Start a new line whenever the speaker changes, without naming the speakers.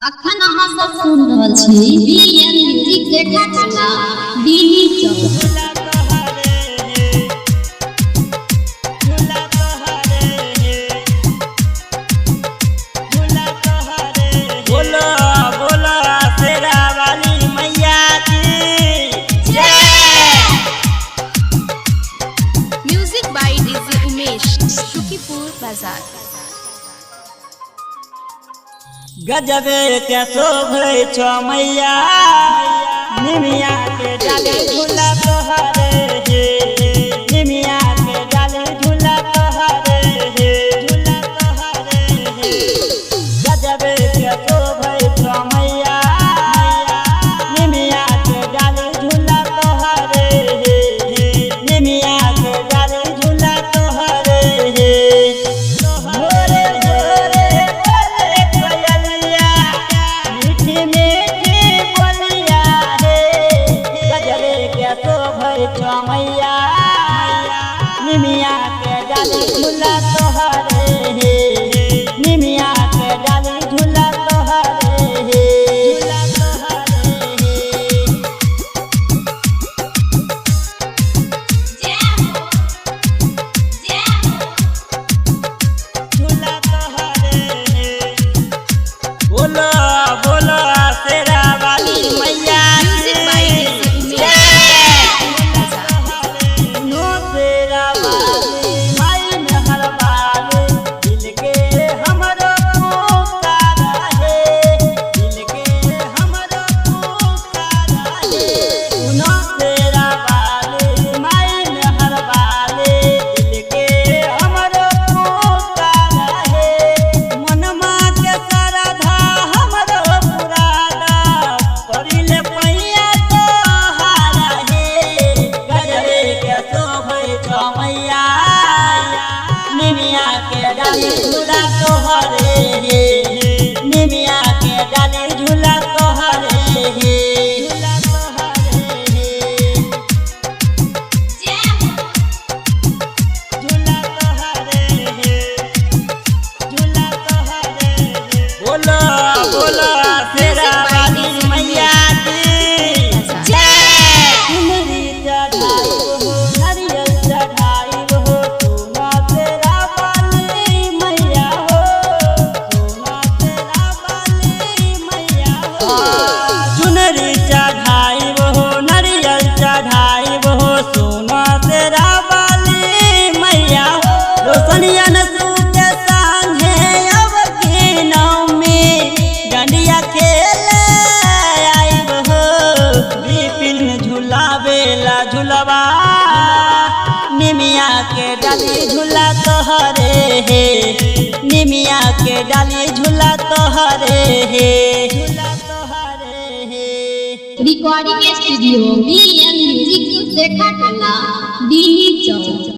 अखन अहाँ सब सुन रहल छी बीएन म्यूजिक देखा टोला दिल्ली चौक।
बोलो बोलो शेरा वाली मैया की
music by DJ Umesh, Sukhipur Bazar.
गजबे के शोभे छो मैया, निमिया के डाले झूला तोहरे हे, निमिया के डाले झूला तोहरे हे, झूला तोहरे हे। गजबे के शोभे छो मैया, निमिया के डाले झूला तोहरे हे, निमिया के डाले झूला तोहरे हे। भोरे भोरे बोले कोयलिया, मीठी मीठी बोलिया रे। गजबे के शोभे छो मैया, निमिया के डाली झूला तोहरे हे, निमिया के डाली झूला तोहरे हे, झूला तोहरे हे। झूला तोहरे हे। बोलो बोलो शेरा वाली मैया
म्यूजिक बाय
की।
डीजे उमेश, सुखीपुर बाजार।
नो तेरा वाली माई मेहर वाली, दिल के हमरो पुकारा हे, दिल के हमरो पुकारा हे। नो तेरा वाली माई मेहर वाली, दिल के हमरो पुकारा हे। मनमा के श्रद्धा हमरो पुराना, करिले पैया तोहारा हे। गजबे के शोभे छो मैया, निमिया के डाली झूला तोहरे हे, निमिया के डाली झूला तोहरे हे, झूला तोहरे हे। झूला तोहरे हे, झूला तोहरे हे। बोलो बोलो शेरा वाली मैया की चुनरी चढ़ाई हो, नारियल चढ़ाई हो, सोना तेरा वाली मैया हो, सोना तेरा वाली मैया हो। चुनरी चढ़ाई हो, नारियल चढ़ाई हो, सोना तेरा वाली मैया हो। रोशनियन के संगे अब की नवमी डंडिया खेले आइब हो। विपिन झुलावेला झुलवा, निमिया के डाली झूला तोहरे हे, निमिया के डाली झूला तोहरे हे, झूला तोहरे हे।
रिकॉर्डिंग स्टूडियो बीएन म्यूजिक देखा टोला दिल्ली चौक।